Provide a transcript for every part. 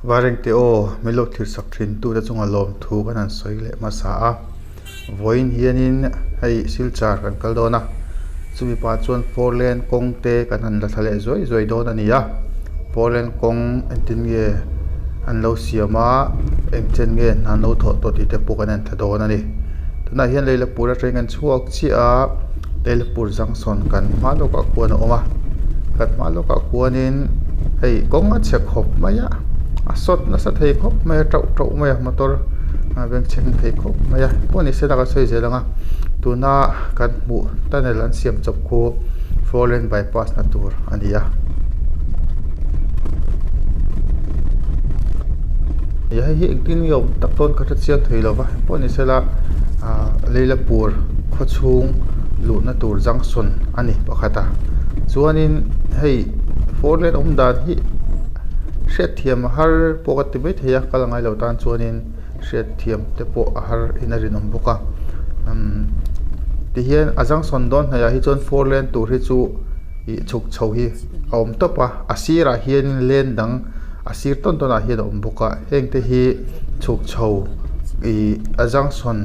Varengte aw, min lo thirsak thin tute chunga lawmthu kan han sawi leh hmasa a. Vawiin hianin hei Silchar kan kal dawn a, chumi pah chuan four lane kawng te kan han la thla leh zuai zuai dawn a ni a. Four lane kawng engtin nge an lo siam a, eng chen nge an lo thawh tawh tih te pawh kan en thla dawn a ni. Tunah hian Leilapur atangin kan chhuak chiah a, Leilapur junction kan hma lawkah khuan a awm a, kan hma lawkah khuanin hei kawng a chhe khawp mai a, a sawt nasa thei khawp mai a tauh tauh mai a motor a bengchheng thei khawp mai a pawh ni se la ka sawi zel ang a tuna kan hmuh tunnel an siam chawp khu four lane bypass na tur a ni a. Hei hi engtin nge awm tak dawn ka hre chiang thei lo va pawh ni se la ah Leilapur khaw chhung luhna tur junction a ni pakhat a chuanin hei four lane awm dan hi hriatthiam a har pawh ka ti mai thei a kal angai lo tan chuanin hriatthiam te pawh a har in a rinawm bawk a umm tihian a junction dawn hnaih ah hi chuan four lane tur hi chu ih chhuk chho hi a awm tawp a a sirah hianin lane dang a sir tawn tawn ah hian a awm bawk a heng te hi chhuk chho ih a junction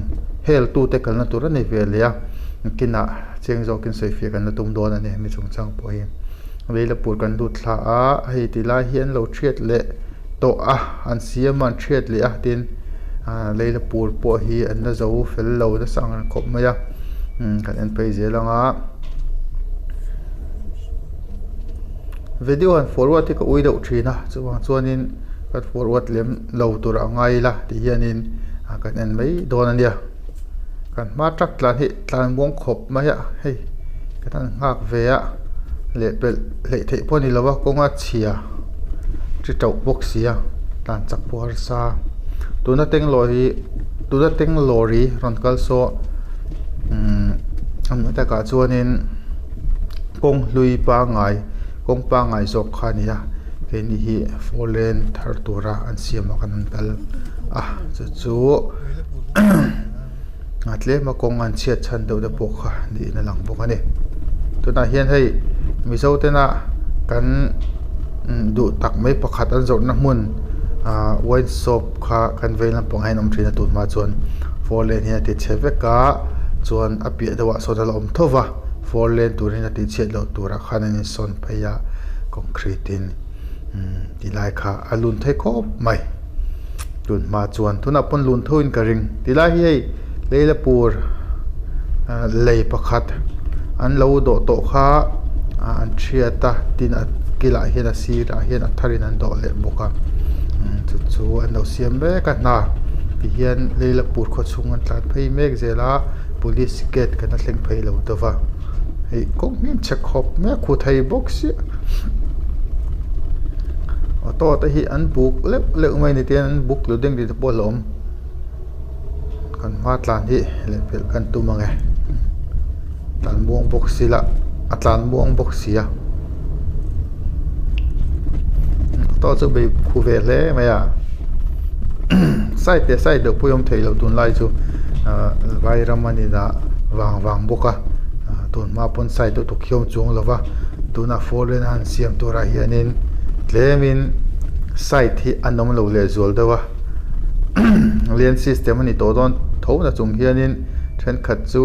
hel tu te kalna tur a ni ve leh a kinah chiang zawkin sawifiah kan la tum dawn a ni hemi chungchang pawh hi Leilapur kan lut thla a hei ti lai hi an lo thiat leh tawh a an siam a an thiat leh a tin ah Leilapur pawh hi an la zo fel lo nasa ang reng khawp mai a umm kan en phei zel ang a video han forward hi ka ui deuh thin a chuvang chuanin kan forward lem lo tur a ngai ila ti hianin ah kan en mai dawn a nia kan hma truck tlan hi tlan muang khawp mai a hei kan han nghak ve a lehpelh hleih theih pawh a ni lo a kawnga chhia chi tauh bawk si a tlan chak pawh a harsa tuna tenglaw hi tuna tenglawri rawn kal saw umm a hmuh takah chuanin kawng hlui pangngai kawng pangngai zawk kha a ni a keini hi four lane thar tura an siam ah khan an kal a chu chu a tlem a kawng an chhiat chhan deuh te pawh kha niin a lang bawk a ni tunah hian hei mizo tena kan duh tak mai pakhat an zawrhna hmun ah wine shop kha kan vei lampangah hian a awm thin a tun hma chuan four lane hian a ti chhe vek a chuan a piah deuhah sawn a la awm tho va four lane turin a tih chhiat loh turah khan an insawn phei a concrete in tilai kha a lun thei khawp mai tun hma chuan tunah pawn lun tho in ka ring tilai hi hei Leilapur lei pakhat an lo dawh tawh kha an thiat a tin a kilah hian a sirah hian a tharin an dawh leh bawk a chu chu an lo siam mek a hna tihian Leilapur khaw chhung an tlan phei mek zel a police gate kan la thleng phei lo deuh va hei kawng hi an chhe khawp mai a khu thei bawk sia auto te hi an buk leuh leuh mai a ni tin an buk tlu ding tih te pawh a hlauhawm. Kan hma tlan hi lehpelh kan tum ang e tlan muang bawk si la a tlan muang bawk si a auto chu bei khu ve hle mai a side leh side loh pawh hi a awm thei lo tunlai chu ahh vai ram a ni dah vang vang bawk a tun hma pawn side deuh tuk hi a awm chuang lo va tunah four lane a han siam turah hianin tlemin side hi an awm lo lehzual deuh a. Lane system a ni tawh dawn tho na chung hianin thenkhat chu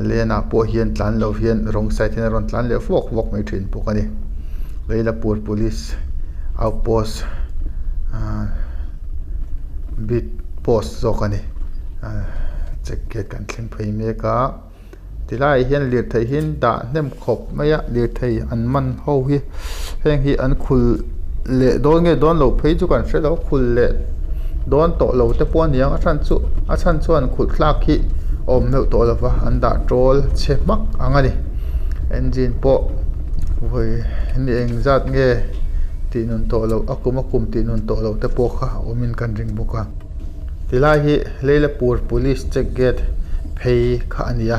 lane ah pawh hian tlan lo hian wrong side hian a rawn tlan leh vawk vawk mai thin bawk a ni. Leilapur police outpost ahh beat post zawk a ni check gate kan thleng phei mek a. Tilaiah hian lirthei hi an dah hnem khawp mai a lirthei an man ho hi heng hi an khul leh dawn nge dawn loh phei chu kan hre lo khul leh dawn tawh lo te pawh a ni ang a chhan chu a chhan chuan khulh thlak hi a awm meuh tawh lo va an dah tawl chhe hmak ang a ni engine pawh vawi ni engzat nge tih nun tawh loh a kum a kum tih nun tawh loh te pawh kha a awmin kan ring bawk a. Tilai hi Leilapur Police Check Gate phei kha a ni a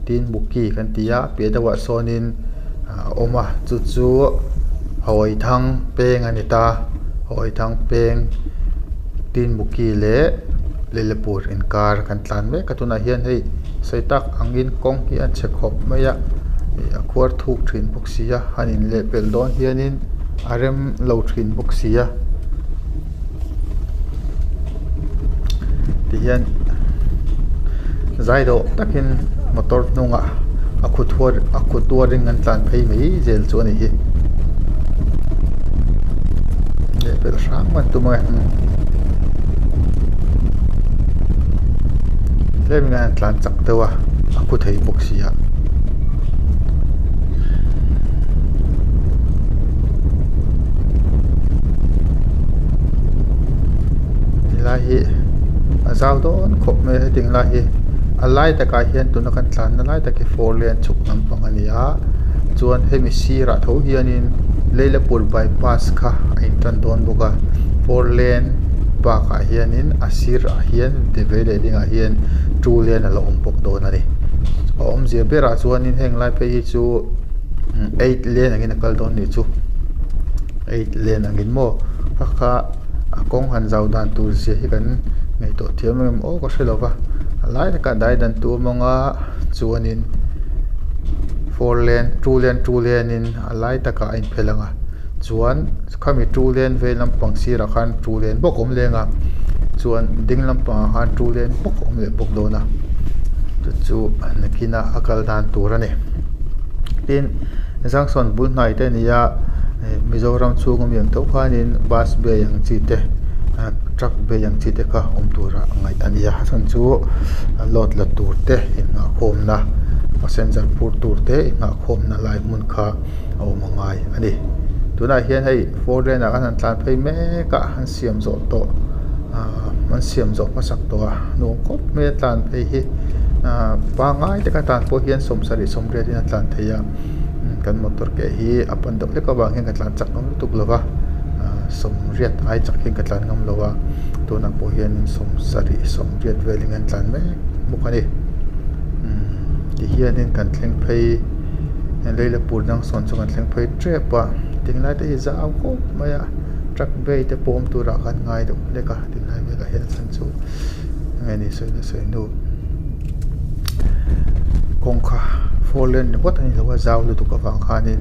tin Muki kan ti a piah deuhah sawnin a awm a chu chu Hawithang peng a ni ta Hawithang peng tin Muki leh Leilapur inkar kan tlan mek a tunah hian hei sawi tak angin kawng hi a chhe khawp mai a ih a khuar thuk thin bawk si a han inlehpelh dawn hianin a rem lo thin bawk si a. Tihian zai dawh takin motor hnungah a khu thuar a khu tuarin an tlan phei mai zel chu a ni hi. Lehpelh hram an tum a tlemin an tlan chak deuh a a khu thei bawk si a. Helai hi a zau dawn khawp mai a hetiang lai hi a lai takah hian tuna kan tlanna lai tak hi four lane chhuk lampang a ni a chuan hemi sirah tho hianin Leilapur bypass kha a intan dawn bawk a four lane bakah hianin a sirah hian vei leh dingah hian two lane a la awm bawk dawn a ni a awmzia berah chuanin heng lai phei hi chu eight lane angin a kal dawn a nih chu eight lane angin maw kha kha a kawng han zau dan tur zia hi kan ngaihtuah thiam em aw ka hre lo va a lai takah dai dan tu a hmang a chuanin four lane two lane two lane in a lai takah a inphel ang a chuan khami two lane vei lampang sirah khan two lane bawk a awm leng a chuan ding lampangah khan two lane bawk a awm leh bawk dawn a chu chu nakin a a kal dan tur a ni tin junction bul hnai te a ni a Mizoram chhung ami ang tho khanin bus bay ang chi te truck bay ang chi te kha awm tura ngaih a ni a a chhan chu load la tur te inngahkhawmna passenger phur tur te inngahkhawmna lai hmun kha a awm a ngai a ni tunah hian hei four lane ah khan an tlan phei mek a an siam zawh tawh ahh an siam zawh hmasak tawh a nuam khawp mai a tlan phei hi ahh pangai taka tlan pawh hian sawmsarih sawmriat in a tlan thei a kan motor ke hi a pan deuh hlek avang hian ka tlan chak ngam lutuk lo va ahh sawmriat ai chak hian ka tlan ngam lo a tunah pawh hian sawmsarih sawmriat velin an tlan mek bawk a ni umm tihianin kan thleng phei. Leilapur junction chu kan thleng phei tep a tinglai te hi zau khawp mai a truck bay te pawh awm turah khan ngai deuh hlek a tinglai velah hian a chhan chu enge ni sawi na sawi hnu kawngka four lane ringawt a ni lo a zau lutuk avang khanin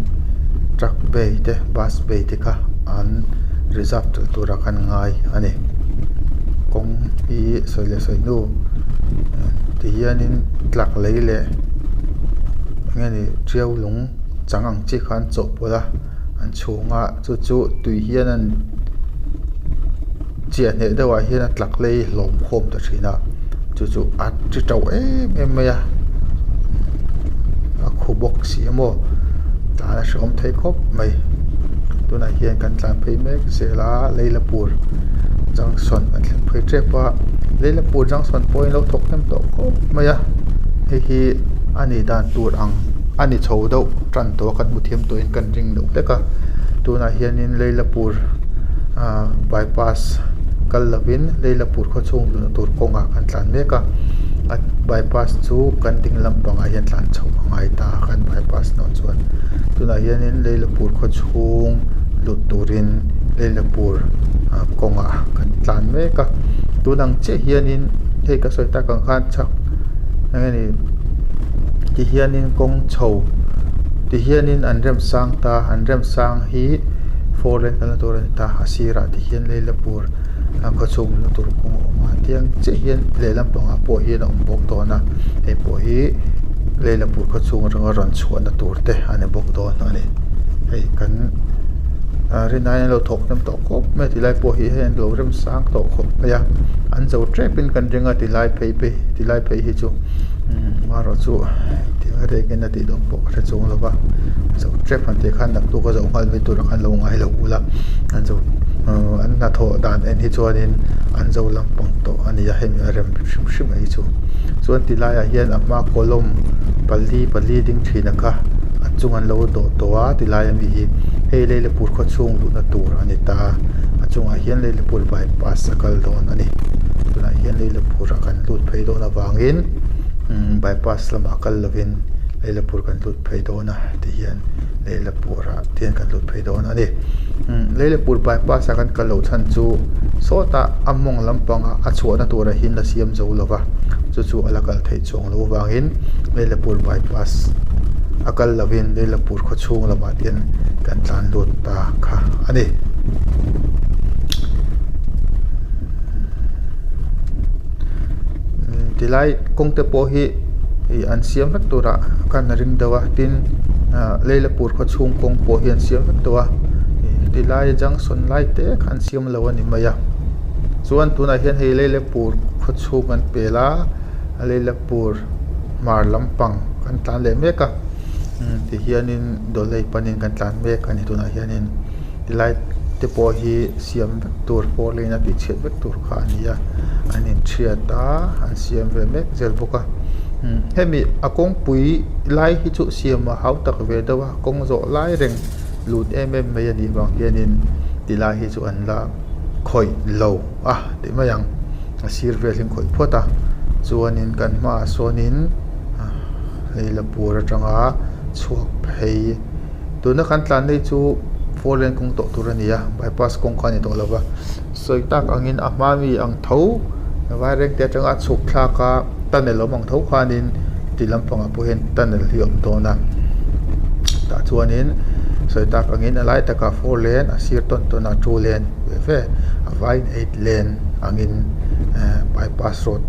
truck bay te bus bay te kha an reserve tel turah khan ngai a ni kawng hi sawi leh sawi hnu tihianin tlak lei leh. Enge ni tiau lung chang ang chi kha an chawhpawlh a an chhung a chu chu tui hian an chiah hneh deuh ah hian a tlak lei hlawm khawm ta thin a chu chu a ti to em em mai a a khu bawk si a maw tlan a hrehawm thei khawp mai tunah hian kan tlan phei mek zel a Leilapur junction kan thleng phei tep a Leilapur junction pawh hi an lo thawk hnem tawh khawp mai a hei hi a nih dan tur ang a ni chho deuh tan tawh a kan hmu thiam tawhin kan ring deuh hlek a tunah hianin Leilapur ah bypass kal lovin Leilapur khaw chhung luhna tur kawngah kan tlan mek a a bypass chu kan ding lampangah hian tlan chhoh a ngai ta a kan bypass hnuah chuan tunah hianin Leilapur khaw chhung lut turin Leilapur ah kawngah kan tlan mek a tun ang chiah hianin hei ka sawi tak ang khan chhak eng nge ni tihianin kawng chho tihianin an rem sang ta an rem sang hi four lane kalna tur a ni ta a sirah tihian Leilapur a khaw chhung luhna tur kawng a awm a tiang chiah hian lehlam pangah pawh hian a awm bawk dawn a hei pawh hi Leilapur khaw chhung atanga rawn chhuahna tur te a ni bawk dawn a ni hei kan ah rinai an lo thawk hnem tawh khawp mai a tilai pawh hi hei an lo rem sang tawh khawp mai a an zo tep in kan ring a tilai phei phei tilai phei hi chu marawh chu engtiang a rek in a tih dawn pawh ka hre chuang lo va zo tep han tih khan naktuk a zo nghal mai turah khan lo ngai lo ula an zo an hnathawh dan en hi chuanin an zo lampang tawh a ni a hemi a rem hrim hrim a hi chu chuan tilai ah hian a hma column pali pali ding thin a kha a chung an lo dawh tawh a tilai ami hi hei Leilapur khaw chhung luhna tur a ni ta a chungah hian Leilapur bypass a kal dawn a ni tunah hian Leilapur ah kan lut phei dawn avangin bypass lamah kal lovin Leilapur kan lut phei dawn a tihian Leilapur ah te hian kan lut phei dawn a ni Leilapur bypass a kan kal loh chhan chu sawtah a mawng lampangah a chhuahna turah hian la siam zo lova chu chu a la kal theih chuang loh avangin Leilapur bypass a kal lovin Leilapur khaw chhung lamah te hian kan tlan lut ta kha a ni. Tilai kawng te pawh hi ih an siam vek turah khan a ring deuh a tin ah Leilapur khaw chhung kawng pawh hi an siam vek tawh a tilai junction lai te kha an siam lo a ni mai a chuan tunah hian hei Leilapur khaw chhung an pel a Leilapur hmar lampang kan tlan leh mek a tihianin Dawlei panin kan tlan mek a ni tunah hianin tilai te pawh hi. Siam vek tur four lane a tih chhiat vek tur kha a ni a an inchhiat a an siam ve mek zel bawk a hemi a kawngpui lai hi chu siam a hau tak ve deuh a kawng zawh lai reng lut em em mai a nih vang hianin ti lai hi chu an la khawih lo a tih mai ang a sir vel hi an khawih phawt a chuanin kan hmaah sawnin Leilapur atanga chhuak phei. Tuna kan tlan hi chu four lane kawng tawh tur a ni a bypass kawng kha a ni tawh lo va sawi tak angin a hma mi ang tho vaireng te atanga a chhuk thlak a tunnel awm ang tho khanin ti lampangah pawh hian tunnel hi a awm dawn a tah chuanin sawi tak angin a lai takah four lane a sir tawn tawn a two lane ve ve a vaiin eight lane angin ehh bypass road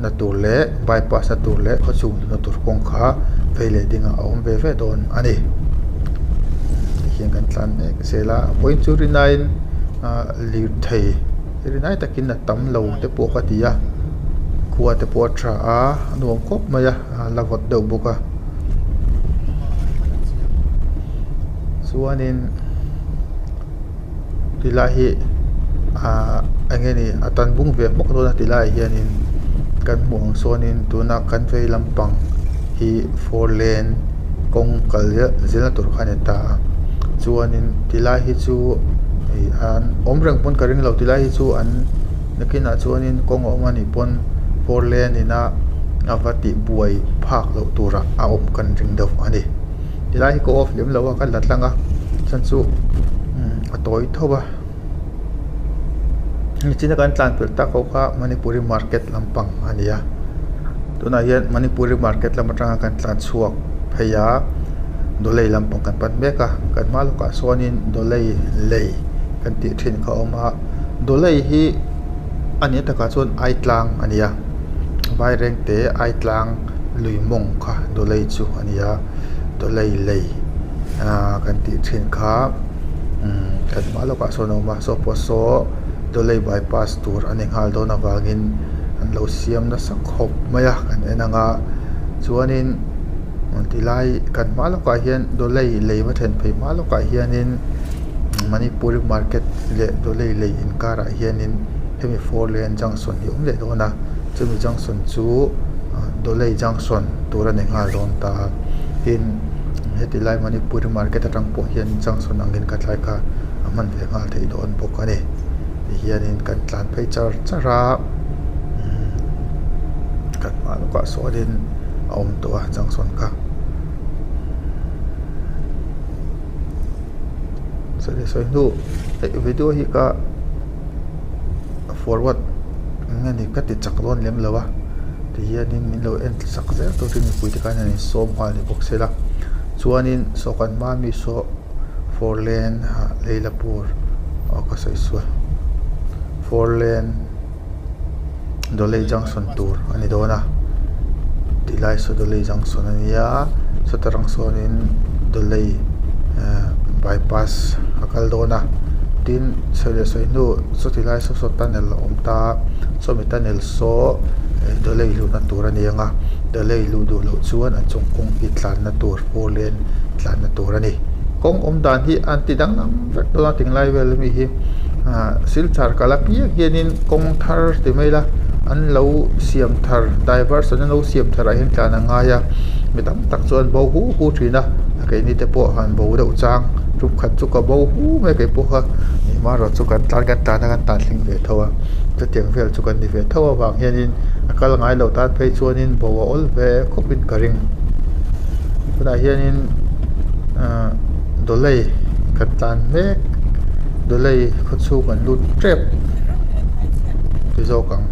na tur leh bypass na tur leh khawchhung na tur kawng kha vei leh dingah a awm ve ve dawn a ni tihian kan tlan mek zel a vawiin chu rinaiin ah lirthei rinai takin a tam lo te pawh ka ti a khua te pawh a tha a a nuam khawp mai a a la vawt deuh bawk a chuanin. Ti lai hi ahh eng nge ni a tan bung ve hmawk dawn a ti laiah hianin kan hmuh ang sawnin tuna kan vei lampang hi four lane kawng kal zelna tur kha a ni ta a chuanin ti lai hi chu ih an awm reng pawn ka ring lo ti lai hi chu an nakinah chuanin kawng a awm a nih pawn four lane ina a va tih buai phak loh turah a awm kan ring deuh a ni. Tilai hi ka off lem lo a ka la tlang a chhan chu a tawi tho a nichina kan tlan pelh tak ho kha manipuri market lampang a ni a tunah hian manipuri market lam atanga kan tlan chhuak phei a dawlei lampang kan pan mek a kan hma lawkah sawnin dawlei lei kan tih thin kha a awm a dawlei hi a nih takah chuan ai tlang a ni a vairengte ai tlang. Lui mawng kha dawlei chu a ni a dawlei lei ahh kan tih thin kha umm kan hma lawkah sawn a awm a saw pawh saw dawlei bypass tur a ni nghal dawn avangin an lo siam nasa khawp mai a kan en ang a chuanin tilai kan hma lawkah hian dawlei lei va thlen phei hma lawkah hianin manipuri market leh dawlei lei inkarah hianin hemi four lane junction hi a awm leh dawn a chumi junction chu. Dawlei junction tur a ni nghal dawn ta a tin heti lai Manipuri market atang pawh hian junction angin ka tlai kha a hman ve nghal theih dawn bawk a ni tihianin kan tlan phei char char a kan hma lawkah sawnin a awm tawh a junction kha. Sawi hnu hei video hi ka. Forward eng nge ni ka ti chak dawn lem lo a tihianin min lo en sak zel turin mipui te khan an insawm nghal ni bawk se la chuanin saw kan hma mi saw four lane ah Leilapur aw ka sawi sual four lane Dawlei junction tur a ni dawn a tilai saw Dawlei junction a nia sawta rang sawnin Dawlei ehh bypass a kal dawn a tin sawi leh sawi hnu chuti lai saw saw tunnel a awm ta a sawmi tunnel saw Dawlei luhna tur a ni ang a Dawlei luh duh loh chuan a chung kawng hi tlanna tur four lane tlanna tur a ni kawng awm dan hi an ti danglam vek dawn a tinglai vel ami hi ah silchar kal apiang hianin kawng thar ti mai ila an lo siam thar diversion an lo siam thar ah hian tlan a ngai a mi tam tak chu an bo hu hu thin a keini te pawh han bo deuh chang tum khat chu ka bo hu mai kei pawh kha erawh chu kan tlan kan tlan a kan tan thleng ve tho a chutiang vel chu kan ni ve tho avang hianin a kal ngai loh tan phei chuanin bo a awl ve khawpin ka ring tunah hianin ahh dawlei kan tlan mek dawlei khaw chhung an lut tep ti zawk ang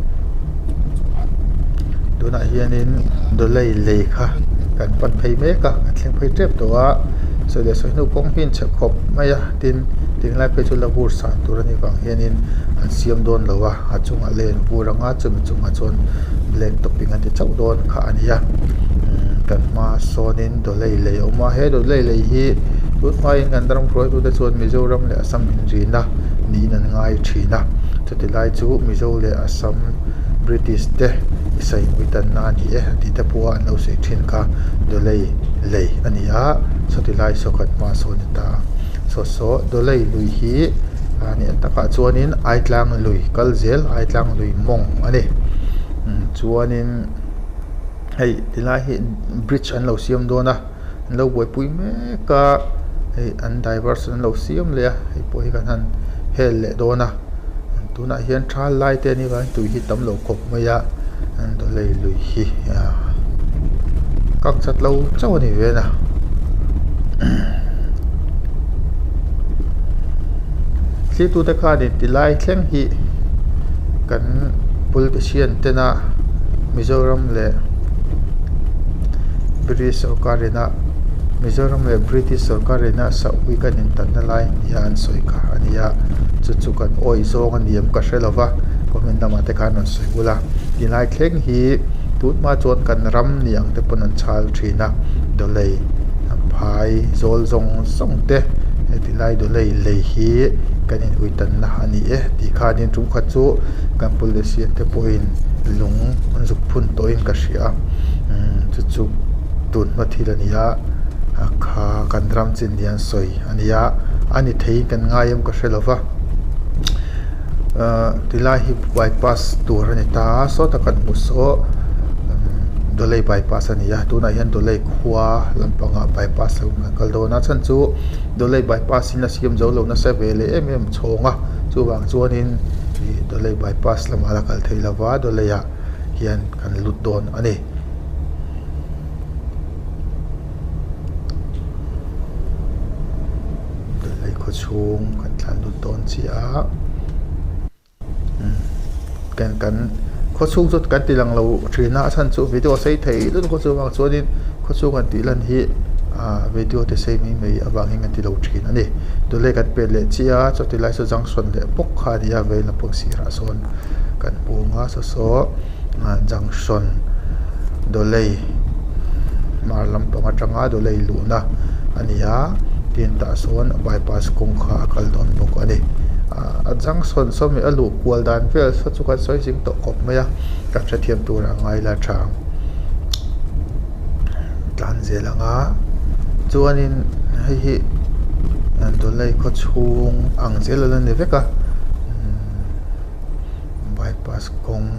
tunah hianin dawlei lei kha kan pan phei mek a kan thleng phei tep tawh a sawi leh sawi hnu kawng hi a inchhek khawp mai a tin. Tinglai phei chu la vur san tur a nih vang hianin an siam dawn lo a, a chungah lei an vur ang a, chumi chungah chuan black topping an ti chauh dawn kha a ni a. Kan hma sawnin Dawlei lei a awm a, he Dawlei lei hi tun hmain kan ram hruaitute chuan Mizoram leh Assam inrina niin an ngai thin a, chuti lai chu Mizo leh Assam British te i sawi tanna a ni e tih te pawh a an lo sawi thin kha Dawlei lei a ni a, sawti lai saw kan hma sawn a ni ta. Saw saw Dawlei lui hi a nih takah chuanin Aitlang lui kal zel Aitlang lui mawng a ni chuanin hei tilai hi bridge an lo siam dawn a an lo buaipui mek a hei an diversion an lo siam leh a hei pawh hi kan han hel leh dawn a tunah hian thal lai te anih vangin tui hi tam lo khawp mai a Dawlei lui hi kak chat lo chauh a ni ve na thlirtute khanin tilai thleng hi kan politician tena Mizoram leh British sorkar ina Mizoram leh British sorkar ina sahpui kan intanna lai nia an sawi kha a ni a chu chu kan awih zawng a ni em ka hre lo va comment lamah te khan rawn sawi bul a tilai thleng hi tun hma chuan kan ram ni ang te pawn an chhal thin a dawlei phai zawl zawng zawng te heti lai dawlei lei hi kan in ui tanna a ni e tih khanin tum khat chu kan politician te pawhin lung an zuk phun tawhin ka hria a chu chu tun hma thil a ni a a kha kan ram chin ni an sawi a ni a a ni theiin kan ngai em ka hre lo va ahh tilai hi bypass tur a ni ta a sawta kan hmuh saw Dawlei bypass a ni a tunah hian Dawlei khua lampangah bypass lo kan kal dawn a chhan chu Dawlei bypass in a siam zo lo nasa ve leh em em chhawng a chuvang chuanin ih Dawlei bypass lamah la kal thei lova Dawlei ah hian kan lut dawn a ni. Dawlei khaw chhung kan tlan lut dawn chiah a kan kan khaw chhung chu kan ti lang lo thin a a chhan chu video a sei thei lutuk a chuvang chuanin khaw chhung han tih lan hi ah video te sei mai mai avangin kan ti lo thin a ni dawlei kan pet leh chiah a chuti lai saw junction leh bawk kha a ni a vei lampang sirah sawn kan hmu ang a saw saw junction dawlei hmar lampang atanga dawlei luhna a ni a tin tah sawn bypass kawng kha a kal dawn bawk a ni ahh a junction sawmi a luh kual dan vel saw chu kan sawi zing tawh khawp mai a kan hrethiam tur a ngai la tha ang tlan zel ang a chuanin hei hi dawlei khaw chhung ang zel a la ni vek a. Bypass kawng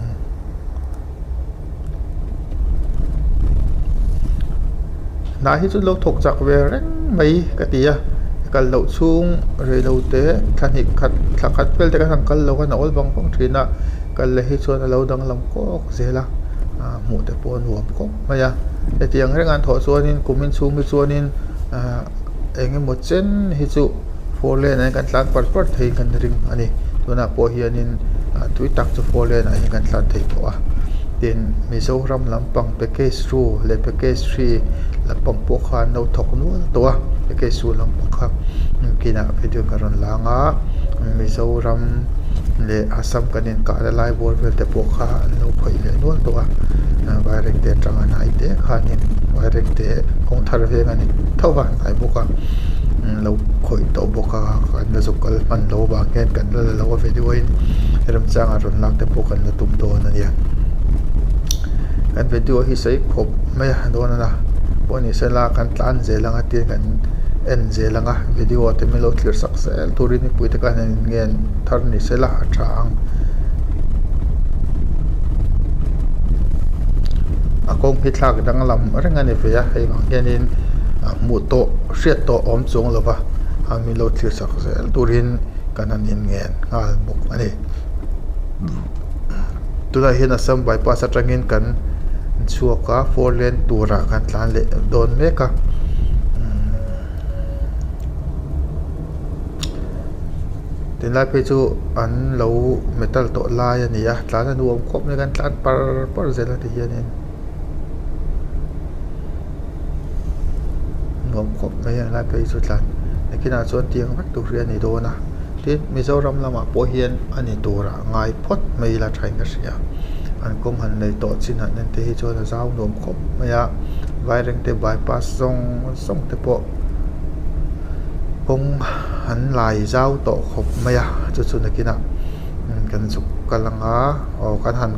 hnah hi chu lo thawk chak ve reng mai ka ti a kal loh chhung rei lo te thla hnih khat thla khat vel te khan an kal lo a a awl vang vang thin a kal leh hi chuan a lo danglam kawk zel a ah hmuh te pawh a nuam khawp mai a hetiang reng an thawh chuanin kumin chhung hi chuanin ah eng emaw chen hi chu. Four lane ah hian kan tlan par par thei kan ring a ni tunah pawh hianin ah tui tak chu four lane ah hian kan tlan thei tawh a tin Mizoram lampang package two leh package three lampang pawh kha an lo thawk nual tawh a package two lampang kha kinah video ka rawn lang a Mizoram leh Assam kan inkahna lai bawr vel te pawh kha an lo khawih leh nual tawh a Vairengte atanga hnai te khanin Vairengte kawng thar veng a ni tho va hnai bawk a. Lo khawih tawh bawk a kan la zuk kal hman lo vang hian kan la la lo a video in remchanga rawn lak te pawh kan la tum dawn a nia kan video hi sawi khawp mai a dawn a pawh ni sela kan tlan zel anga tin kan en zel anga video te min lo thlir sak zel turin mipui te khan in ngen thar ni sela a tha ang a kawng hi thlak danglam reng a ni ve a hei vang hianin a hmuh tawh. Hriat tawh awm chuang lova a min lo thlir chak zel turin kan han inngen nghal bawk a ni. Tunah hian Assam bypass atangin kan chhuak a four lane turah kan tlan leh dawn mek a tunlai phei chu an lo metal tawh lai a ni a tlan a nuam khawp mai kan tlan par par zel a ti hianin. Nuam khawp mai a helai phei chu tlan Nakinah chuan tiang vek tur hi a ni dawn a tin Mizoram lamah pawh hian a ni turah ngai phawt mai ila thain ka hria an kawng han nei tawh chin han en te hi chuan a zau nuam khawp mai a Vairengte bypass zawng zawng te pawh kawng an lai zau tawh khawp mai a chu chu nakinah kan zuk kal anga aw kan han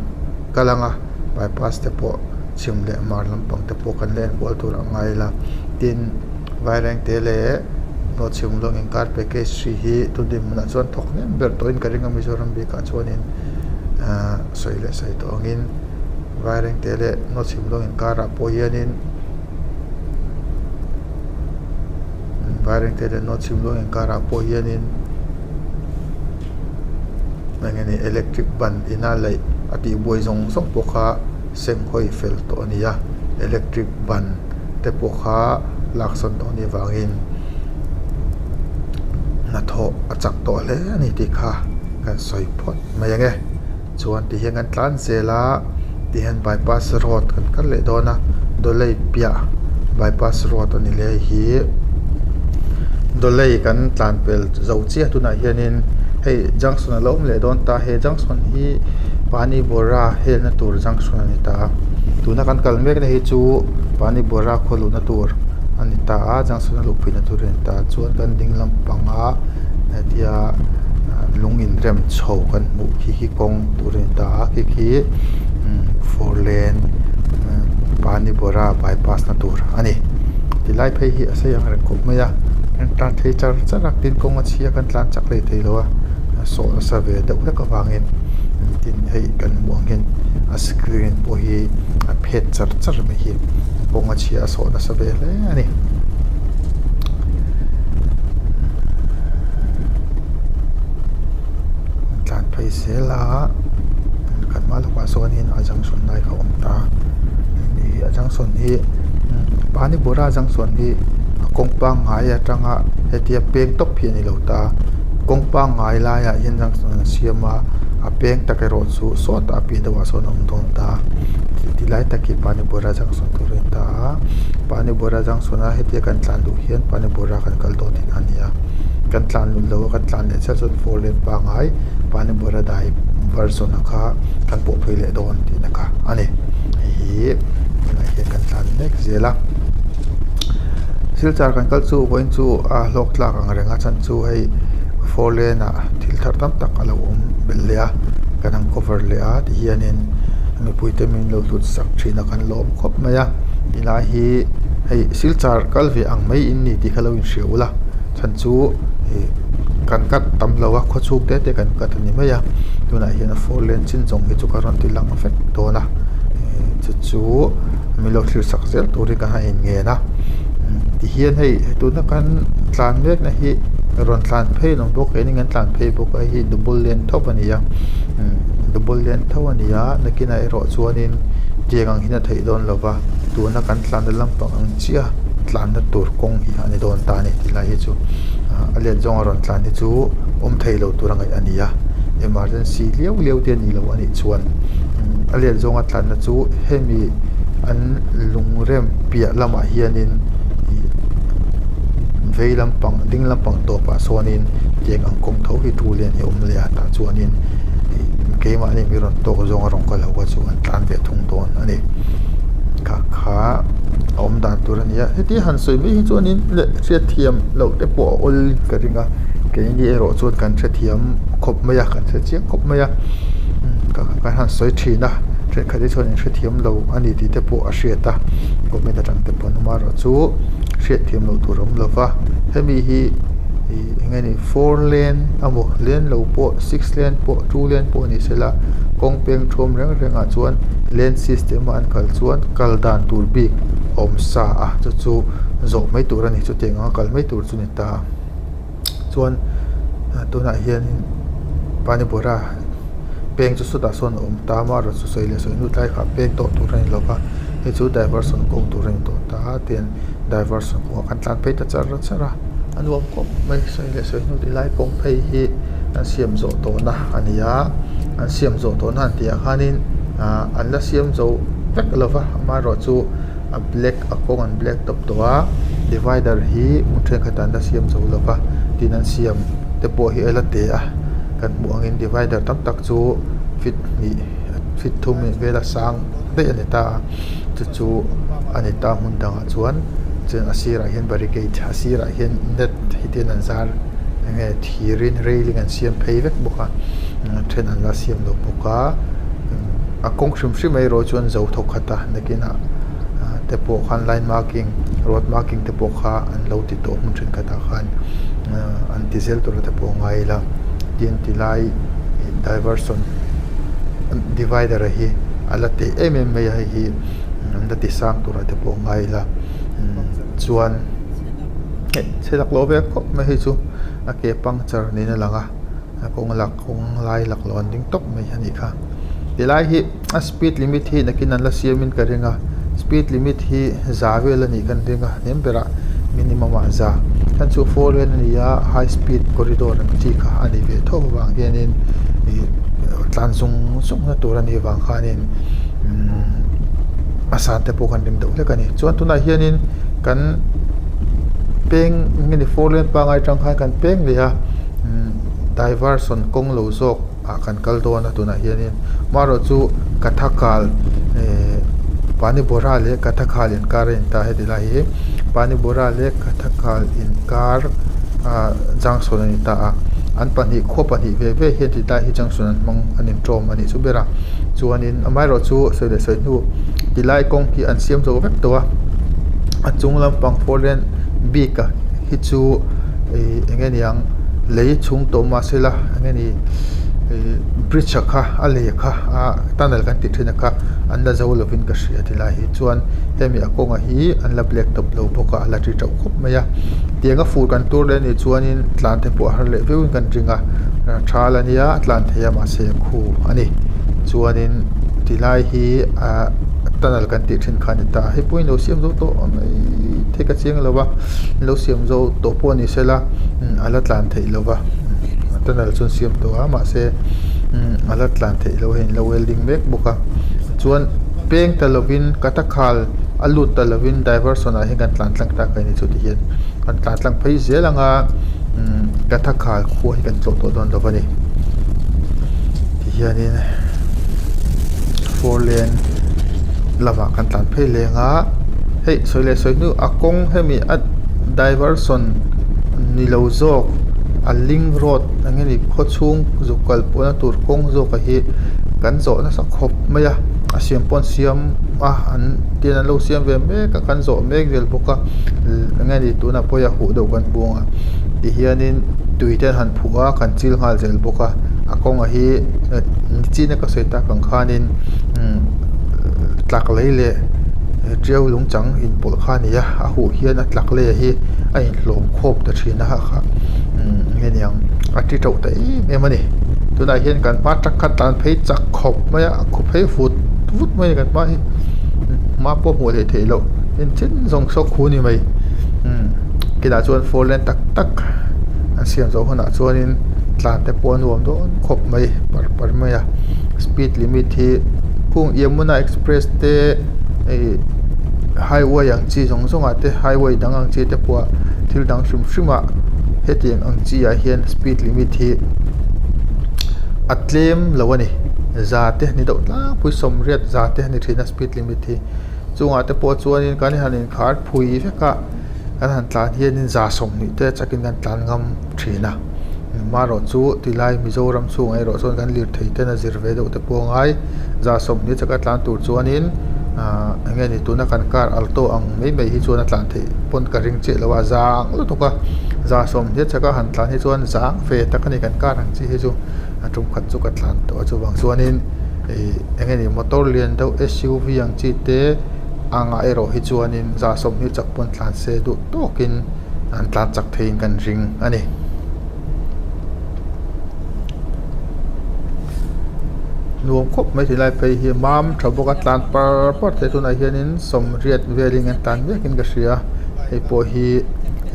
kal anga bypass te pawh chhim leh hmar lampang te pawh kan la enkual tur a ngai la tin Vairengte leh Nawhchhim lawng inkar package hri hi tun dinhmunah chuan thawk hnem ber tawhin ka ring a Mizoram bikah chuanin ahh sawi leh sawi tawh angin Vairengte leh Nawhchhim lawng inkarah pawh hianin Vairengte leh Nawhchhim lawng inkarah pawh hianin eng nge ni electric ban ina laih a tihbuai zawng zawng pawh kha seng hawi fel tawh a ni a electric ban te pawh kha lak sawn tawh a nih avangin hnathawh a chak tawh hle a ni tih kha kan sawi phawt mai ang e chuan ti hian kan tlan zel a ti hian bypass road kan kal leh dawn a dawlei piah bypass road a ni leh hei hi dawlei kan tlan pel zo chiah tunah hianin hei junction a lo awm leh dawn ta he junction hi panibora helna tur junction a ni ta a tuna kan kal mek na hi chu panibora khaw luhna tur a ni ta a junction a luh pui na tur a ni ta chuan kan ding lampanga hetia lung inrem chho kan hmuh khi khi kawng tur a ni ta a khi khi four lane panibora bypass na tur a ni tilai phei hi a sei ang reng khawp mai a kan tlan thei char char a tin kawng a chhia kan tlan chak hlei thei lo a sawh nasa ve deuh hlek avangin tin hei kan hmuh ang hian a screen pawh hi a phet char char mai hi kawng a chhia a sawh nasa ve hle a ni. Tlan phei zel a kan hma lawkah sawnin a junction lai kha a awm ta a junction hi panipura junction hi a kawng pangngai atanga hetia peng tawp hi a ni lo ta kawng pangngai laiah hian junction an siam a a peng tak erawh chu sawtah a piah deuhah sawn a awm dawn ta tilai tak hi panipura junction tur a ni ta a panipura junction a hetia kan tlan duh hian panipura kan kal dawn tihna a ni a kan tlan lut lo a kan tlan leh chiah chuan four lane pangngai panipura dai version a kha kan pawh phei leh dawn tihna kha a ni hei hi tunah hian kan tlan mek zel a silchar kan kal chu vawiin chu a hlawk tlak ang reng a chhan chu hei four lane ah thil thar tam tak a lo awm belh leh a kan han cover leh a ti hianin mipui te min lo hlut sak thin a kan lawm khawp mai a tilai hi hei silchar kal ve ang mai in ni tih kha lo inhria ula chhan chu ih kan cut tam lo a khaw chhung te te kan cut a ni mai a tunah hian a four lane chin zawng hi chu ka rawn ti lang vek dawn a ih chu chu min lo thlir sak zel turin ka han inngen a tihian hei tuna kan tlan mek na hi rawn tlan phei an awm bawk keini kan tlan phei bawk a hei hi double lane tho a ni a double lane tho a ni a nakinah erawh chuanin tiang ang hian a theih dawn lo va tuna kan tlanna lampang ang chiah tlanna tur kawng hi a ni dawn ta a ni tih lai hi chu a let zawnga rawn tlan hi chu awm thei lo tur a ngaih a ni a emergency liau liau te a ni lo a nih chuan a let zawnga tlanna chu hemi an lungrem piah lamah hianin ih vei lampang ding lampang tawpah sawnin tiang ang kawng tho hi two lane hi a awm leh a tah chuanin ih keimahni mi rawn tawk zawnga rawn kal ho kha chu an tlan ve thung dawn a ni kha kha a awm dan tur a ni a heti han sawi mai hi chuanin leh hriatthiam loh te pawh a awl ka ring a keini erawh chuan kan hrethiam khawp mai a kan hre chiang khawp mai a kan han sawi thin a thenkhat hi chuan in hrethiam lo a ni tih te pawh a hriat a comment atang te pawn amaherawhchu hriatthiam loh tur a awm lo va hemi hi ih eng nge ni four lane emaw lane lo pawh six lane pawh two lane pawh ni sela kawng peng thuam reng reng ah chuan lane system a an kal chuan kal dan tur bik a awm sa a chu chu zawh mai tur a ni chutiang anga kal mai tur chu a ni ta chuan tunah hianin panipura peng chu sawtah sawn a awm ta a amaherawhchu sawi leh sawi hnu tlai kha peng tawh tur a ni lo va hei chu diversion kawng tur a ni tawh ta a tin diversion kawngah kan tlan phei ta char char a a nuam khawp mai sawi leh sawi hnu tilai kawng phei hi an siam zawh tawhna a ni a an siam zawh tawhna an tih ah khanin ah an la siam zo vek lo va amaherawhchu a black a kawng an black tawp tawh a. Divider hi hmun thenkhatah an la siam zo lo va tin an siam te pawh hi a la te a kan hmuh angin divider tam tak chu feet hnih feet thum vela sang daih a ni ta a chu chu a ni ta hmun dangah chuan chuan a sirah hian barricade a sirah hian net hetiang an zar enge thirin railing an siam phei vek bawk a then an la siam lo bawk a a kawng hrim hrim erawh chuan zo thawk khat a nakinah te pawh khan line marking road marking te pawh kha an lo ti tawh hmun thenkhatah khan an ti zel tur te pawh a ngai ila tin tilai diversion divider a hi a la teh em em mai a hei hi an la ti sang tur ah te pawh a ngai ila chuan chhe laklawh ve khawp mai hei chu a ke puncture niin a lang a a kawng lak kawng lai laklawh an ding tawp mai a nih kha tilai hi a speed limit hi nakin an la siam in ka ring a speed limit hi za vel a nih kan ring a hnem berah minimum ah za chhan chu four lane a ni a high speed corridor ang chi kha a ni ve tho avang hianin ih tlan zung zung na tur a nih vang khanin umm a san te pawh kan ring deuh hlek a ni chuan tunah hianin kan peng nge ni four lane pangai atang khan kan peng leh a umm diversion kawng lo zawk. ah kan kal dawn a tunah hianin marawh chu kathakal ehh panibora leh kathakal inkar a intar heti lai hi panibora leh kathakal inkar ah junction a ni ta a an pahnih khaw pahnih ve ve hian ti lai hi junction an hmang an intawm a nih chu ber a chuanin amaherawh chu sawi leh sawi hnu tilai kawng hi an siam zo vek tawh a a chung lampang four lane bik a hi chu ih eng nge niang lei chhung tawh mahsela eng nge ni ih bridge a kha a lei kha ah tunnel kan tih thin a kha an la zo lovin ka hria ti lai hi chuan hemi a kawnga hi an la black tawp lo bawk a a la ti teuh khawp mai a tianga fur kan tur leh anih chuanin tlan te pawh a har leh viauin kan ring a thal a nia a tlan thei a mahse a khu a ni chuanin ti lai hi ah tunnel kan tih thin kha a ni ta a hei pawhin lo siam zo tawh mai thei ka chiang lo va lo siam zo tawh pawh ni sela a la tlan theih lo va tunnel chu an siam tawh a mahse a la tlan theih loh a hei an lo welding mek bawk a chuan peng ta lovin katakhal a lut ta lovin diversion ah hian kan tlan tlang tak a ni chu ti hian kan tlan tlang phei zel ang a katakhal khua hi kan tlawh tawh dawn lo a ni ti hianin four lane lamah kan tlan phei leng a hei sawi leh sawi hnu a kawng hemi a diversion ni lo zawk a link road eng nge ni khaw chhung zuk kal pawhna tur kawng zawk a hi kan zawh nasa khawp mai a a siam pawh an siam a an tin an lo siam ve mek a kan zawh mek vel bawk a eng nge ni tunah pawh hei a huh deuh kan buang a tihianin tui te an han phuh a kan chil nghal zel bawk a a kawng a hi nichina ka sawi tak ang khanin tlak lei leh tiau lung chang inpawlh kha a ni a a huh hian a tlak lei hi a inhlawm khawm ta thin a kha nge niang a ti teuh ta em em a ni tunah hian kan hma truck kha tlan phei chak khawp mai a a khaw phei vut vut mai a ni kan hma hi hma pawh hmuh leh theih loh engchen zawng saw khu a ni mai kinah chuan four lane tak tak an siam zawh hunah chuanin tlan te pawh a nuam dawn khawp mai par par mai a speed limit hi kung Yamuna express te ih highway ang chi zawng zawng ah te highway dang ang chi te pawh ah thil dang hrim hrim ah hetiang ang chi ah hian speed limit hi a tlem lo a ni za te ni deuh tlangpui sawmriat za te a ni thin a speed limit hi chungah te pawh chuanin kan han inkhar phui vek a kan han tlan hianin za sawmhnih te chakin kan tlan ngam thin a marawh chu tilai Mizoram chhungah erawh chuan kan lirthei ten a zir ve deuh te pawh a ngai za sawmhnih chaka tlan tur chuanin ahh eng nge ni tuna kan car alto ang mai mai hi chuan a tlan theih pawn ka ring chiah lo a zang lutuk a za sawmhnih chaka han tlan hi chuan zang ve tak a ni kan car ang chi hi chu a tum khat chu ka tlan tawh a chuvang chuanin ih eng nge ni motor lian deuh S U V ang chi te angah erawh hi chuanin za sawmhnih chak pawn tlan se duh tawkin an tlan chak theiin kan ring a ni. Nuam khawp mai tilai phei hi mam tha bawk a tlan par par thei tunah hianin sawmriat velin an tlan vekin ka hria hei pawh hi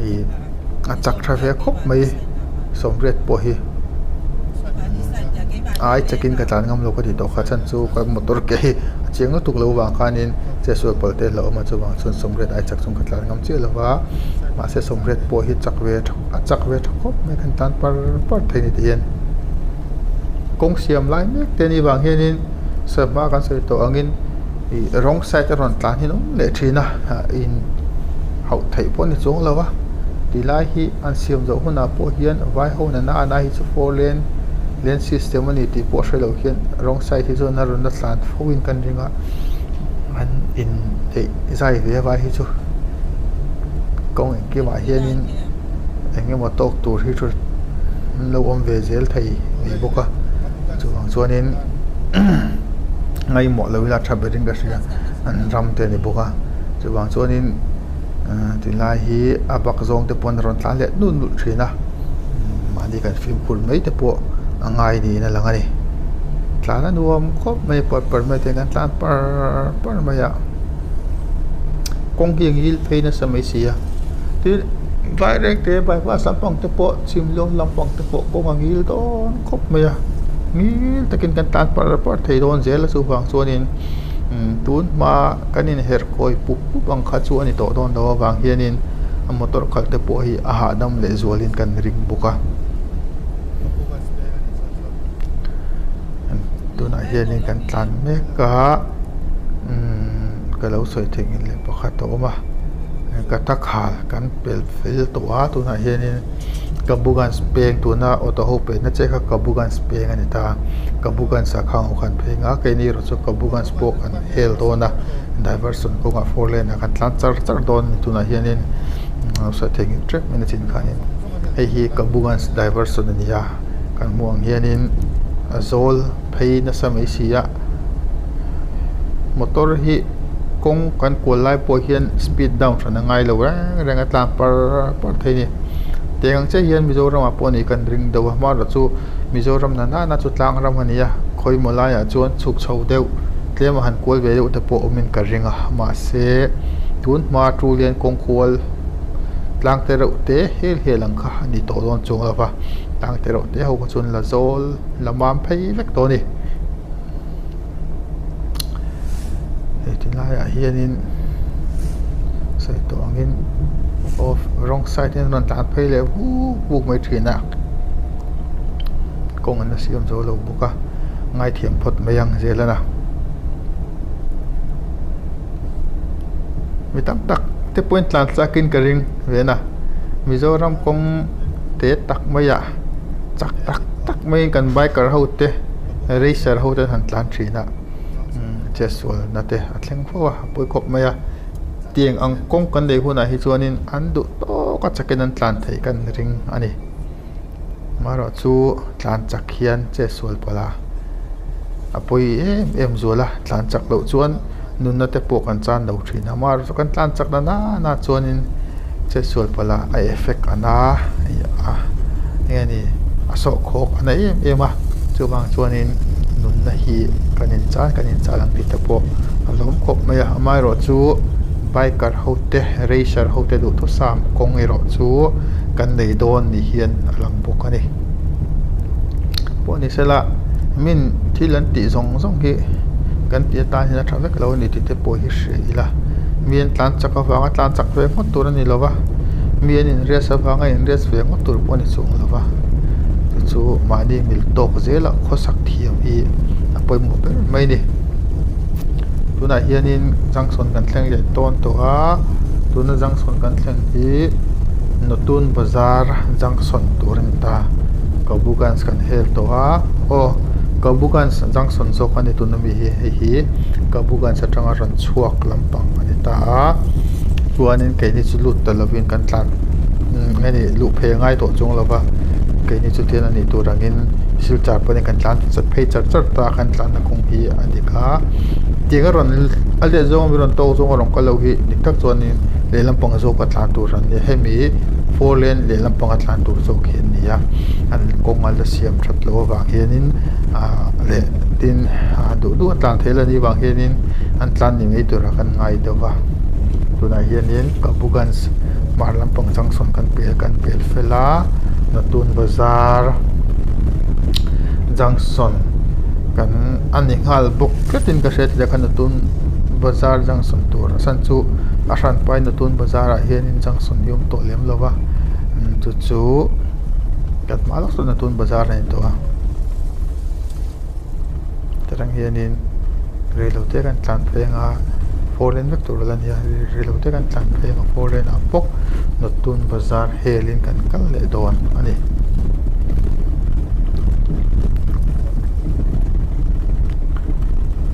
ih a chak tha ve khawp mai sawmriat pawh hi ai chakin ka tlan ngam lo ka tih tawh kha chhan chu ka motor ke hi. chiang lutuk lo vang khanin chetsual palh te hlauhawm a chuvang chuan sawmriat ai chak chung ka tlan ngam chiah lo va mahse sawmriat pawh hi chak ve tha a chak ve tha khawp mai kan tlan par par thei a ni tihian kawng siam lai mek te anih vang hianin sawhma kan sawi tawh angin ih wrong side a rawn tlan hi an awm leh thin a ah in hauh theih pawh a ni chuang lo va tilai hi an siam zawh hunah pawh hian vai ho nana a nai hi chu four lane lane system a ni tih pawh hre lo hian wrong side hi chuan a rawn la tlan fo in kan ring a an in eih zai ve a vai hi chu kawng engkimah hianin eng emaw tawk tur hi chu an lo awm ve zel thei mai bawk a chuvang chuanin ngaimawh lo ila tha berin ka hria an ram te a ni bawk a chuvang chuanin ahh tilai hi a bak zawng te pawn a rawn tlan leh nulh nulh thin a mahni kan fimkhur mai te pawh a ngai niin a lang a ni tlan a nuam khawp mai par par mai te hian kan tlan par par mai a kawng hi a ngil phei nasa mai si a tin vairengte bypass lampang te pawh chhimlawm lampang te pawh kawng a ngil dawn khawp mai a ngil takin kan tlan par par thei dawn zel a chuvang chuanin tun hma kan inherh kawi pup pup ang kha chu a ni tawh dawn lo avang hianin a motor khalh te pawh hi a hahdam leh zualin kan ring bawk a tunah hianin kan tlan mek a umm ka lo sawi theih ngei leh pakhat a awm a ka ta khal kan pel fel tawh a tunah hianin Kabuganj peng tuna auto ho pehna chiah kha Kabuganj peng a ni ta a Kabuganj ah khang ho khan pheng a keini erawh chu Kabuganj pawh kan hel dawn a diversion kawngah four lane ah kan tlan char char dawn a ni tunah hianin sawi theih ngei tep mai na chin khanin hei hi Kabuganj diversion a ni a kan hmuh ang hianin a zawl phei nasa mai si a motor hi kawng kan kual lai pawh hian speed down hran a ngai lo reng reng a tlan par par thei a ni tiang ang chiah hian Mizoram ah pawh nih kan ring deuh a hmarawh chu Mizoram na nana chu tlang ram a ni a khawimaw laiah chuan chhuk chho deuh tlem a han kual ve deuh te pawh awmin ka ring a mahse tun hma two lane kawng kual tlang te reuh te hel hel ang kha a ni tawh dawn chuang lo va tlang te reuh te ho kha chuan la zawl la mam phei vek tawh a ni. Hei ti laiah hianin sawi tawh angin off wrong side hian a rawn tlan phei leh vuk vuk mai thin a kawng an la siam zo lo bawk a ngaithiam phawt mai ang zel a na mi tam tak te pawhin tlan chak in ka ring ve a na Mizoram kawng te tak maiah chak tak tak maiin kan biker ho te. Racer ho te an han tlan thin a chetsual na te a thleng fo a a pawi khawp mai a tiang ang kawng kan neih hunah hi chuanin an duh tawk a chakin an tlan theih kan ring a ni amaherawh chu tlan chak hian chetsual palh a a pawi em em zual a tlan chak loh chuan nunna te pawh kan chan lo thin a amaherawh chu kan tlan chak na nana chuanin chetsual palh a a effect a na a eng nge ni a sawhkhawk a na em em a chuvang chuanin nunna hi kan inchan kan inchan ang tih te pawh a lawm khawp mai a amaherawh chu biker ho te racer ho te duhthusam kawng erawh chu kan nei dawn ni hian a lang bawk a ni pawh ni sela min thil an tih zawng zawng hi kan tih atan hian a tha vek lo a ni tih te pawh hi hria ila mi an tlan chak avanga tlan chak ve ngawt tur a ni lo va mi an in rest avanga in rest ve ngawt tur pawh a ni chuang lo va chu chu mahni mil tawk zela khawsak thiam hi a pawimawh ber mai a ni tunah hianin junction kan thleng leh tawn tawh a tuna junction kan thleng hi notun bazar junction tur a ni ta kabuganj kan hel tawh a aw kabuganj junction zawk a ni tuna mi hi hei hi kabuganj atanga rawn chhuak lampang a ni ta a chuanin keini chu lut ta lovin kan tlan nge ni luh phei a ngai tawh chuang lo va keini chu tian a nih tur angin silchar pawhin kan tlan phei char char ta a kan tlanna kawng hi a dik a tiang a rawn a let zawng a mi rawn tawk zawng a rawn kal lo hi dik tak chuanin lehlam pang zawk a tlan tur an ni hemi four lane lehlam panga tlan tur zawk hi an ni a an kawng a la siam that loh avang hianin ah leh tin ah duh duh a tlan theih la nih vang hianin an tlan ni ngei tura kan ngai deuh va tunah hianin kabuganj hmar lampang junction kan pel kan pel fel a natun bazar junction. Kan a ni nghal bawk tlatin ka hria tih khan natun bazar junction tur a chhan chu a hran pai natun bazar ah hianin junction hi a awm tawh lem lo va chu chu kan hma lawk sawn natun bazar a ni tawh a tiang hianin reilote kan tlan phei anga four lane vek tur ala ni a reilote kan tlan phei anga four lane ah bawk natun bazar helin kan kal leh dawn a ni.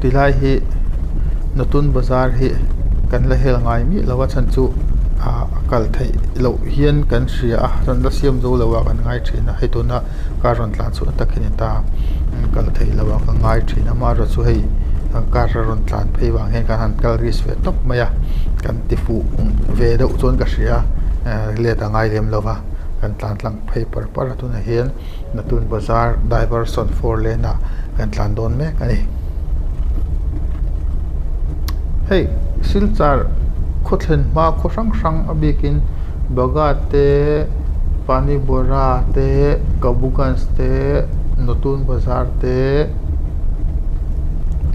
Tilai hi natun bazar hi kan la hel ngai miah lo a chhan chu ah a kal theih loh hian kan hria a chuan la siam zo lo ah kan ngai thin a hei tuna car rawn tlan chhuah tak hi a ni ta kal theih loh ah ka ngai thin a amaherawhchu hei car a rawn tlan phei vang hian kan han kal risk ve tawp mai a kan ti fuh ve deuh chuan ka hria a let a ngai lem lo va kan tlan tlang phei par par a tunah hian natun bazar diversion four lane ah kan tlan dawn mek a ni hei silchar khaw thlen hma khaw hrang hrang a bikin Bagha te Panibora te Kabuganj te Natun bazar te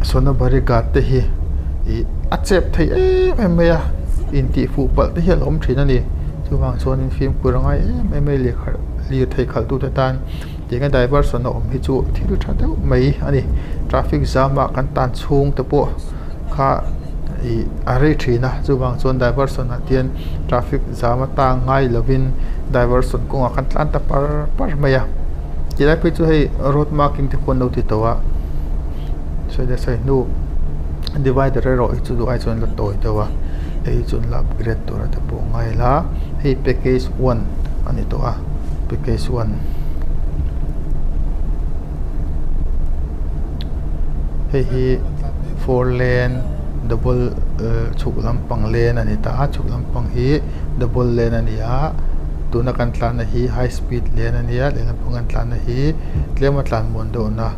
Sonabari ghat te hi ih a chep thei em em mai a intih fuh palh te hi a lo awm thin a ni chuvang chuanin fimkhur a ngai em em mai lirkhalh lirthei khalh tute tan tinge diversion a awm hi chu thil tha deuh mai a ni traffic jam ah kan tan chhung te pawh kha ih a rei thin a chuvang chuan diversion ah hian traffic jam a tang ngai lovin diversion kawngah khan tlan ta par par mai a tilai phei chu hei road marking te pawh an lo ti tawh a sawi leh sawi hnu divider erawh hi chu duh ai chuan la tawi deuh a hei chu an la upgrade tur a te pawh a ngai la hei package one a ni tawh a package one. Hei hi four lane double chhuk lampang lane a ni ta a chhuk lampang hi double lane a ni a tuna kan tlanna hi high speed lane a nia lehlam pang kan tlanna hi tlema tlan muan deuhna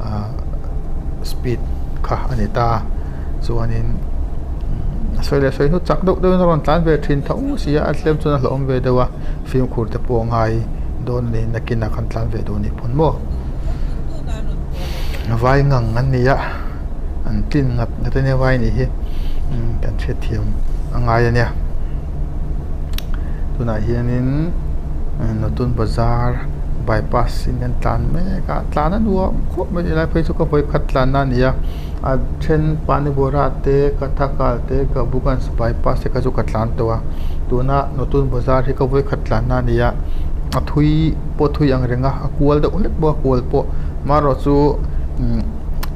ahh speed kha a ni ta chuanin sawi leh sawi hnu chak deuh deuhin a rawn tlan ve thin tho si a a tlem chuan a hlauhawm ve deuh a fimkhur te pawh a ngai dawn a ni nakinah kan tlan ve duh a nih pawn maw. Vai ngang an ni a an tlin ngat ngat a nia vai nih hi kan hriatthiam a ngai a nia tunah hianin natun bazar bypass in an tlan mek a tlan a nuam khawp mai helai phei chu ka vawikhat tlanna a ni a a then panipura te kathakal te kabuganj bypass te kha chu ka tlan tawh a tuna natun bazar hi ka vawikhat tlanna a ni a a thui pawh thui ang reng a a kual deuh hlek bawk a kual pawh marawh chu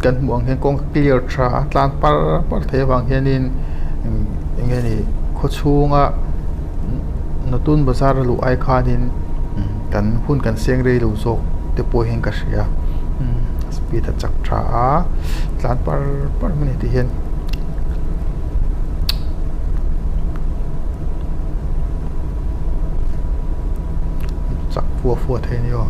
kan hmuh ang hian kawng clear tha a tlang par par thei avang hianin eng nge ni khaw chhunga natun bazar a luh ai khanin kan hun kan seng rei lo zawk te pawh hian ka hria speed a chak tha a tlan par par mai a ni tih hian. Chak fua fua thei a ni aw.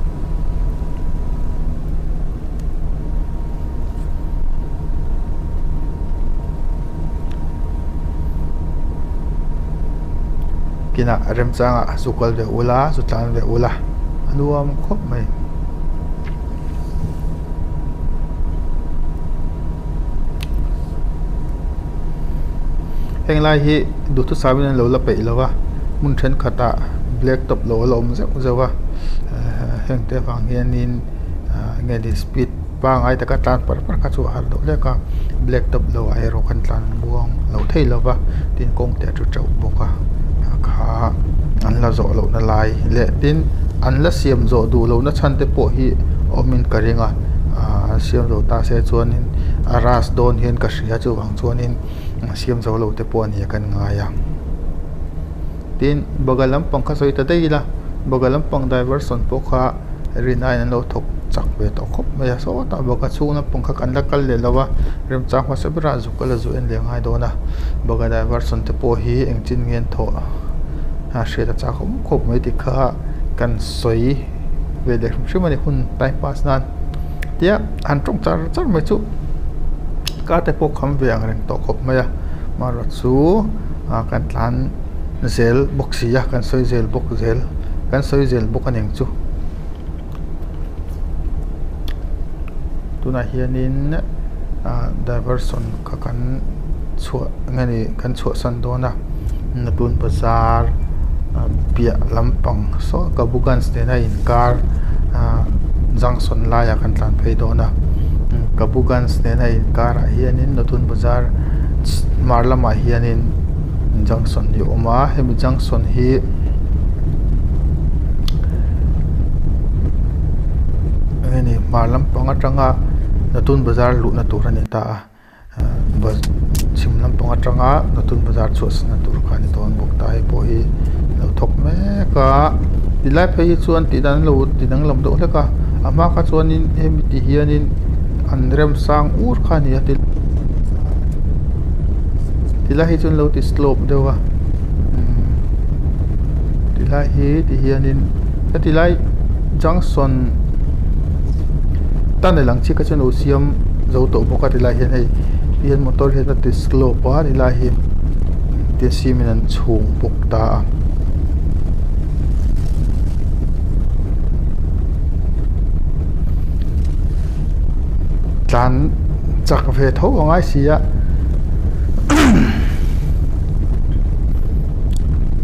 Kinah remchangah zu kal ve ula zu tlan ve ula a nuam khawp mai. Heng lai hi duhthusam in an lo la peih lo va hmun thenkhatah black top lo a la awm zeuh zeuh a heng te avang hianin ah enge ni speed pangai taka tlan par par kha chu a har deuh hlek a black top lo ah erawh khan tlan muang lo thei lo va tin kawng te a thu teuh bawk a kha an la zawh lohna lai leh tin an la siam zawh duh lohna chhan te pawh hi awmin ka ring a ah siam zo ta se chuanin a rush dawn hian ka hria chuvang chuanin siam zo lo te pawh a ni a kan ngai a tin baga lampang kha sawi ta daih ila baga lampang diversion pawh kha rin aiin an lo thawk chak ve tawh khawp mai a sawtah baga chhung lampang kha kan la kal leh lo a remchang hmasa berah zuk a la zu en leh ngai dawn a baga diversion te pawh hi engtin nge an thawh a hriat a chak awm khawp mai tih kha kan sawi ve leh hrim hrim a ni hun time pass nan tia han tawng char char mai chu ka te pawh kham ve ang reng tawh khawp mai a marawh chu ah kan tlan zel bawk si a kan sawi zel bawk zel kan sawi zel bawk a ni ang chu. Tunah hianin ah diversion kha kan chhuah nge ni kan chhuahsan dawn a natun bazar piah lampang saw kabuganj nena inkar ah junction laiah kan tlan phei dawn a kabuganj nena inkar ah hianin natun bazar hmar lamah hianin junction hi a awm a hemi junction hi. Eng nge ni hmar lampang atanga natun bazar luhna tur a ni ta a ahh chhim lampang atanga natun bazar chhuahsanna tur kha a ni dawn bawk ta hei pawh hi a lo thawk mek a tilai phei hi chuan tih dan an lo ti danglam deuh hlek a a hma kha chuanin hemi ti hianin an remsang ur kha a ni a tilai hi chu an lo ti slope deuh a tilai hi ti hianin heti lai junction tunnel ang chi kha chu an lo siam zo tawh bawk a tilai hian hei tihian motor hian a ti slope a tilai hi tia cement an chhung bawk ta a. Tlan chak ve tho a ngai si a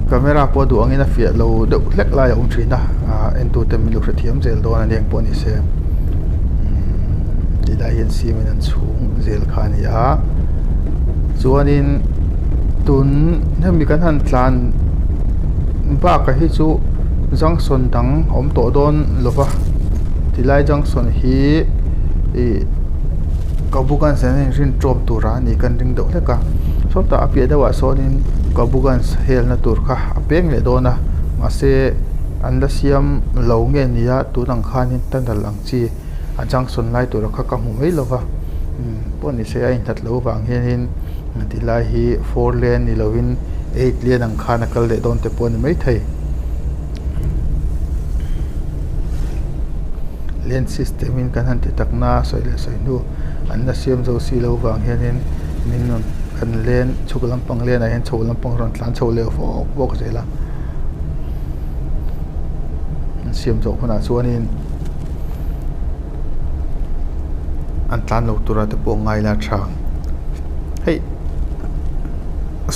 camera pawh duh angin a fiah lo deuh hlek lai a awm thin a ah entute min lo hrethiam zel dawn a ni engpawh ni se tilai hian cement an chhung zel kha a ni a chuanin tun hemi kan han tlan bakah hi chu junction dang a awm tawh dawn lo va tilai junction hi ih Kabuganj nen a inrin tawm tur a ni kan ring deuh hlek a sawtah a piah deuhah sawnin Kabuganj helna tur kha a peng leh dawn a mahse an la siam lo nge ni a tun ang khanin tunnel ang chi a junction lai tura kha ka hmu mai lo va pawh ni se a inhlat loh avang hianin tilai hi four lane ni lovin eight lane ang khan a kal leh dawn te pawh a ni maithei. Lane system in kan han ti tak na a sawi leh sawi hnu an la siam zo si lo vang hianin min rawn kan lane chhuk lampang lane ah hian chho lampang rawn tlan chho leh vawk vawk zel a an siam zawh hunah chuanin an tlan lo tura te pawh ngai la tha hei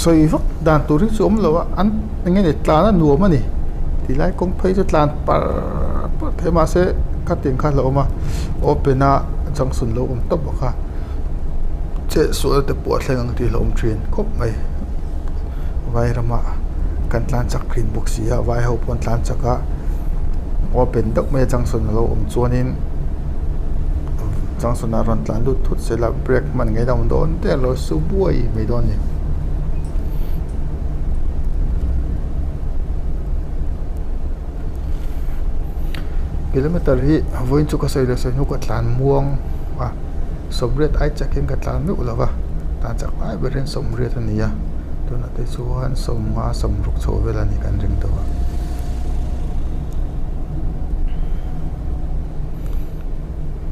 sawi vak dan tur hi chu awm lo a an eng nge ni tlan a nuam a ni tilai kawng phei chu tlan par par thei mahse khatin kha a lo awm a open a junction lo awm tawp bawk a chetsual te pawh a thleng ang tih a hlauhawm thin khawp mai vai ramah kan tlan chak thin bawk si a vai ho pawh an tlan chak a open deuh mai a junction a lo awm chuanin junction ah rawn tlan lut thut se la brake hman ngei a awm dawn der lo su buai mai dawn a ni. Kilometer hi vawiin chu ka sawi leh sawi hnu ka tlan muang a sawmriat ai chak hian ka tlan meuh lo va tlan chak lai ber hian sawmriat a ni a tunah te chuan sawmnga sawmruk chho vel a ni kan ring tawh a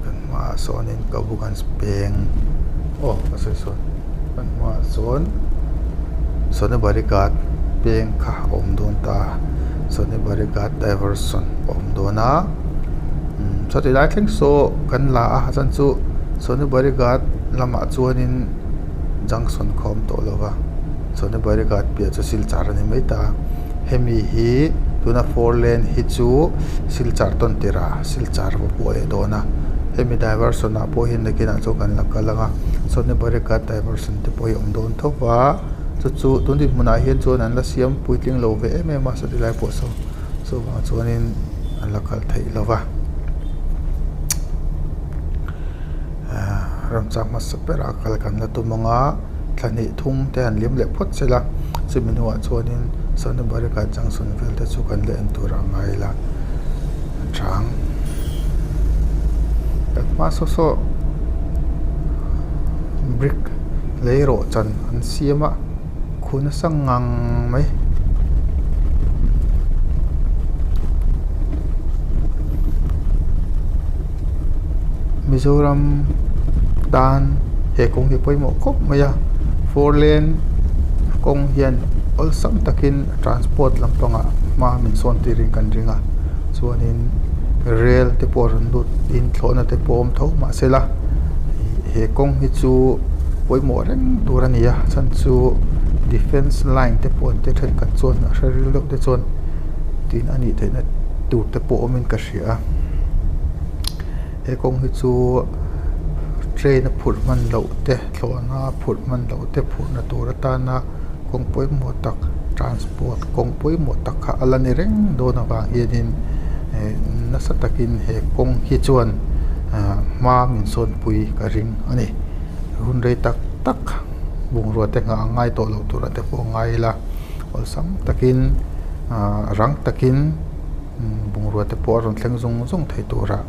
kan hmaah sawnin Kabuganj peng aw ka sawi sawn kan hmaah sawn Sonebari ghat peng kha a awm dawn ta Sonebari ghat diversion a awm dawn a chuti lai thleng saw kan la a a chhan chu Sonebari ghat lamah chuanin junction kha a awm tawh lo va Sonebari ghat piah chu silchar a ni mai ta hemi hi tuna four lane hi chu silchar tawn tirh ah silchar pawh pawh leh dawn a hemi diversion ah pawh hian nakinah chuan kan la kal ang a Sonebari ghat diversion te pawh hi a awm dawn tho va chu chu tun dinhmunah hian chuan an la siam puitling lo ve em em a sawti lai pawh saw chuvang chuanin an la kal theih lo va ahh ramchang hmasa berah kal kan la tum ang a thla hnih thum te han liam leh phawt se la chumi hnuah chuanin Sonebari ghat junction vel te chu kan la en tur a ngai la a chang kan hma saw saw brick lei rawh chan an siam a khu nasa ngang mai. Mizoram tan he kawng hi pawimawh khawp mai a four lane kawng hian awlsam takin transport lampangah hma min sawn tirin kan ring a chuanin rail te pawh rawn lut in thlawhna te pawh awm tho mahse la. He kawng hi chu pawimawh reng tur a ni a chhan chu defence line te pawh an ti thenkhat chuan a hre ril deuh te chuan tin a nih theihna tur te pawh awmin ka hria a he kawng hi chu train a phurh hman loh te thlawhna a phurh hman loh te phurhna tur atana kawng pawimawh tak transport kawng pawimawh tak kha a la ni reng dawn avang hianin eh nasa takin he kawng hi chuan ah hma min sawnpui ka ring a ni hun rei tak tak bungrua te nghah a ngai tawh loh tur ah te pawh a ngai ila awlsam takin ah rang takin bungrua te pawh a rawn thleng zung zung thei tur a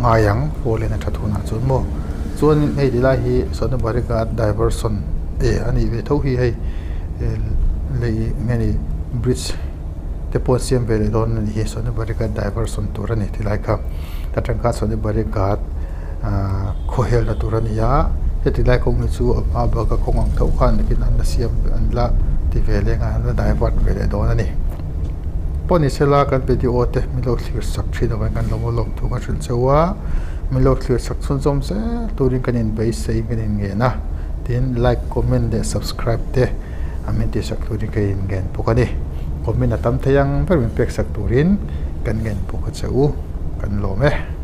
ngai ang four lane a that hunah chuan maw chuanin hei ti lai hi Sonabarigat diversion eh a nih ve tho hi hei lei nge ni bridge te pawh an siam ve leh dawn a nih hi Sonabarigat diversion tur a ni ti lai kha ta tang khan Sonabarigat ahh khawhelna tur a ni a heti lai kawng hi chu a hma baka kawng ang tho khan an la siam an la ti ve leh ang a an la divert ve leh dawn a ni. Pawh ni sela kan video te min lo thlir sak thin avangin kan lo lawm thu ka hrilh cheu a, min lo thlir sak chhunzawm zel turin kan inbeisei kan inngen a, tin like comment leh subscribe te a min tihsak turin ka inngen bawk a ni. Comment a tam thei ang ber min pek sak turin kan ngen bawk a che u, kan lawm e.